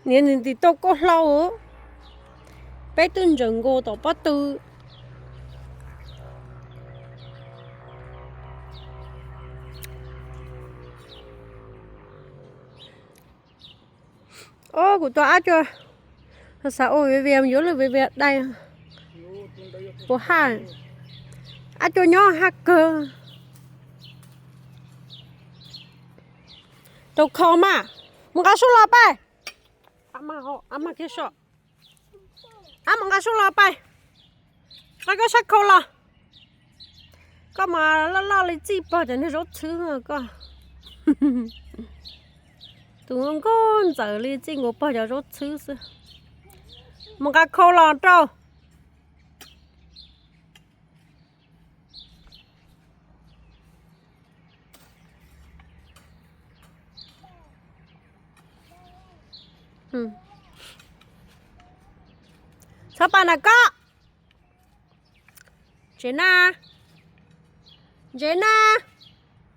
Niam nws ntim tau kauj hlau, peb twb ntsaws nkaus tom pob tw. Ob, kuv tua ab cuj, xav ua viv vias yuav lwm viv vias dai. Puas haj, ab cuj nyob haj kawg. Rau khau mas, mus nqa sub los pais. Ab mas kiag so, ab mus nqa sub los pais. Nqa koj sab khau los. Koj mas loj loj li txij pog cov niag zaub txhwb koj. Tus nkauj ntxawm li txij nkaus pog cov zaub txhwb xwb. Mus nqa khau los rau. Txhob pais na koj. Ntsev na, ntsev na,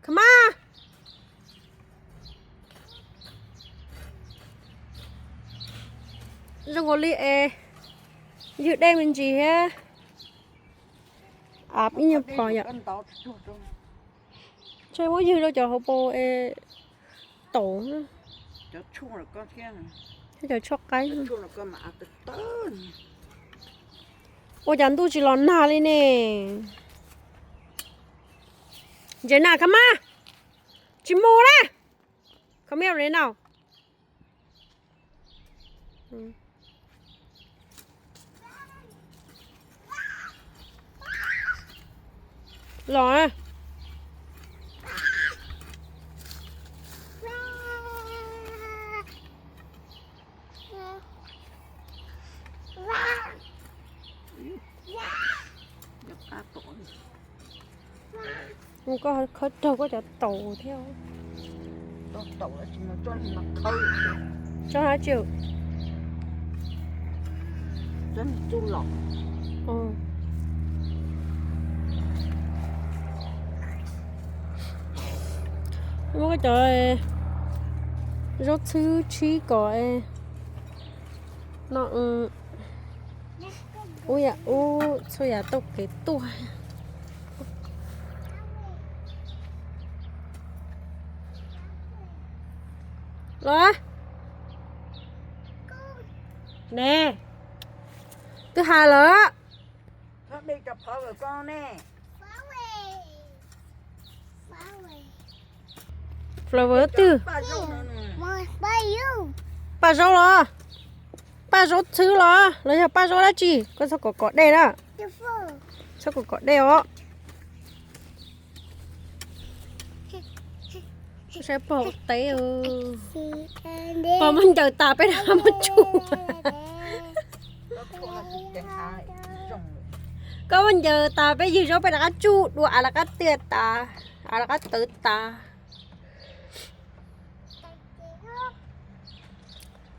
kha mas. Zoo nkaus li es ywg dej me ntsis thiab. Ib nyuag pom yom. Ntshe muab ywg rau cov hauv paus es taum, cov tshuaj qaib. Ua cas ntuj tsis los nag li ne? Ntsev na kha mas, tsis mus na. Come here now. Los. Koj khawb raug koj cov taum thiab. Tso dab tsi? Muab koj cov zaub txhwb tshib kom no ub yam ub txhua yam tau kev tuaj. Los ne, twb hais lawm. Flower twg? Paj zaub los? Paj zaub txhwb los los yog paj zaub dab tsi? Koj txhob kom kom dej na. Txhob kom kom dej os. Saib pog ua teb, pog muab ncaws tas peb rov qab muab tsuj. Koj muab ncaws tas peb ywg zaub peb rov qab tsuj dua, av rov qab tiaj tas, av rov qab tawv tas.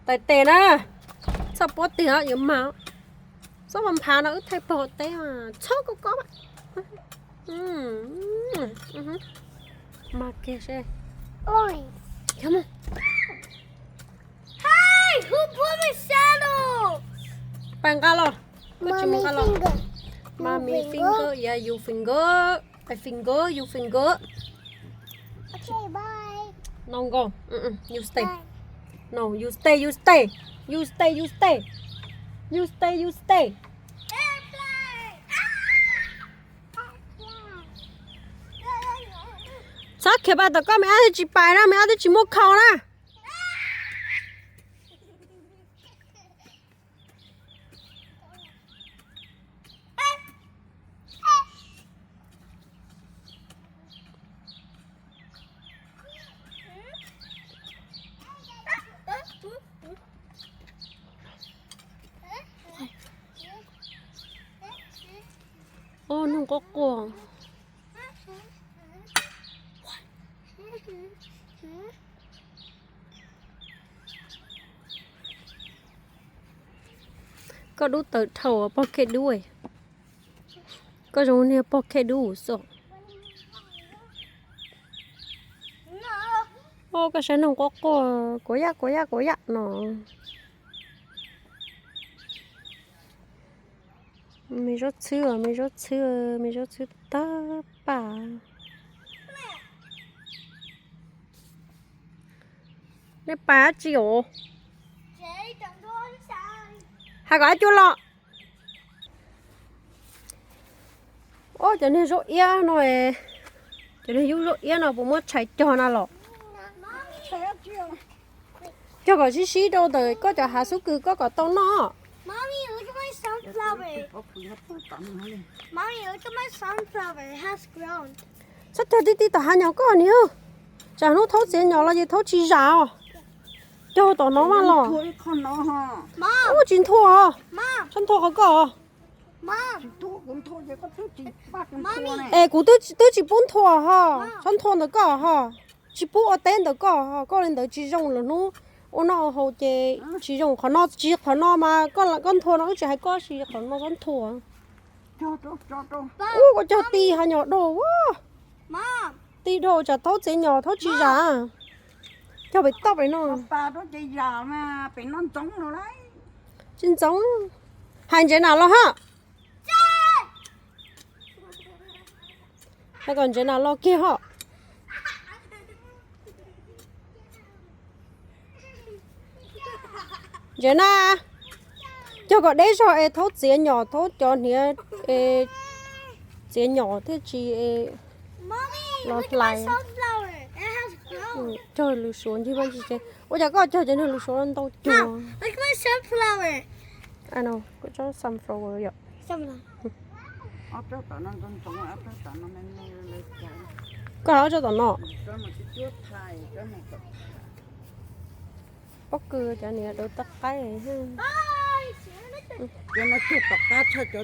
Tais tes na, txhob pob tiag yuav mag. Txhob mas nphav no wb thaij pog teb mas txhob koj kob. Mag kiag seb. Pais nqa los. Koj tsis mus nqa los. Mommy finger, yeah, you finger. I finger, you finger. No, go. You stay. No, you stay, you stay. You stay, you stay. You stay, you stay. Txhob khiav pais tom koj, me ab thiaj tsis pais na, me ab thiaj tsis muaj khau na. Ob, nug quaj quaj. Koj dub tawv dhau pog khej dub. Koj zoo niag pog khej dub xwb. Koj saib noog quaj quaj, kuav yam kuav yam kuav yam no. Me zaub txhwb, me zaub txhwb, me zaub txhwb tag pam. Nej pais dab tsi os? Hais kom dab cua los. Ob, cov niag zaub iab no, cov niag yub zaub iab no puas muab tshais cog na los? Cog kom sib sib rau ntawm koj cov hav xub kws koj kom tau noj. Txhob cog tib tib tom hav nyom koj niag. Tsam hnub thaub txiav nyom los ces thaub tsis zam os. Cog tom no mas los. Ub, tsis nthua os. Txhob nthua qhov koj os. Es kuv twb tsis pub nthua ho. Txhob nthua ntawm koj ho. Tsis pub ua teb ntawm koj ho. Koj li ntawd tsis zoo lawm, hnub ua noj ua haus ces tsis zoo. Qhov no tsis, qhov no mas koj nthua no wb tsis hais koj, tsis qhov no txhob nthua. Ub, koj cog ti hav nyom dua. Ti dua tsam thaub txiav nyom thaub tsis zam. Cog pem toj pem no. Tsis ntxoov. Hais ntsev nas los ha. Hais kom ntsev nas los kiag ho. Ntsev nas, cog kom deb zog es thaub txiav nyom, thaub cov hniav, txiav nyom thiaj tsis los hlais. Cog lws suav ncig vaj ncig tsev. Ua cas koj cog cov niag lws suav ntau cuag? Koj tsob sunflower yom. Koj hais ob tsob tom no. Pob kws cov niag dav toj qaib. Cov no cog tom qab tshaj cov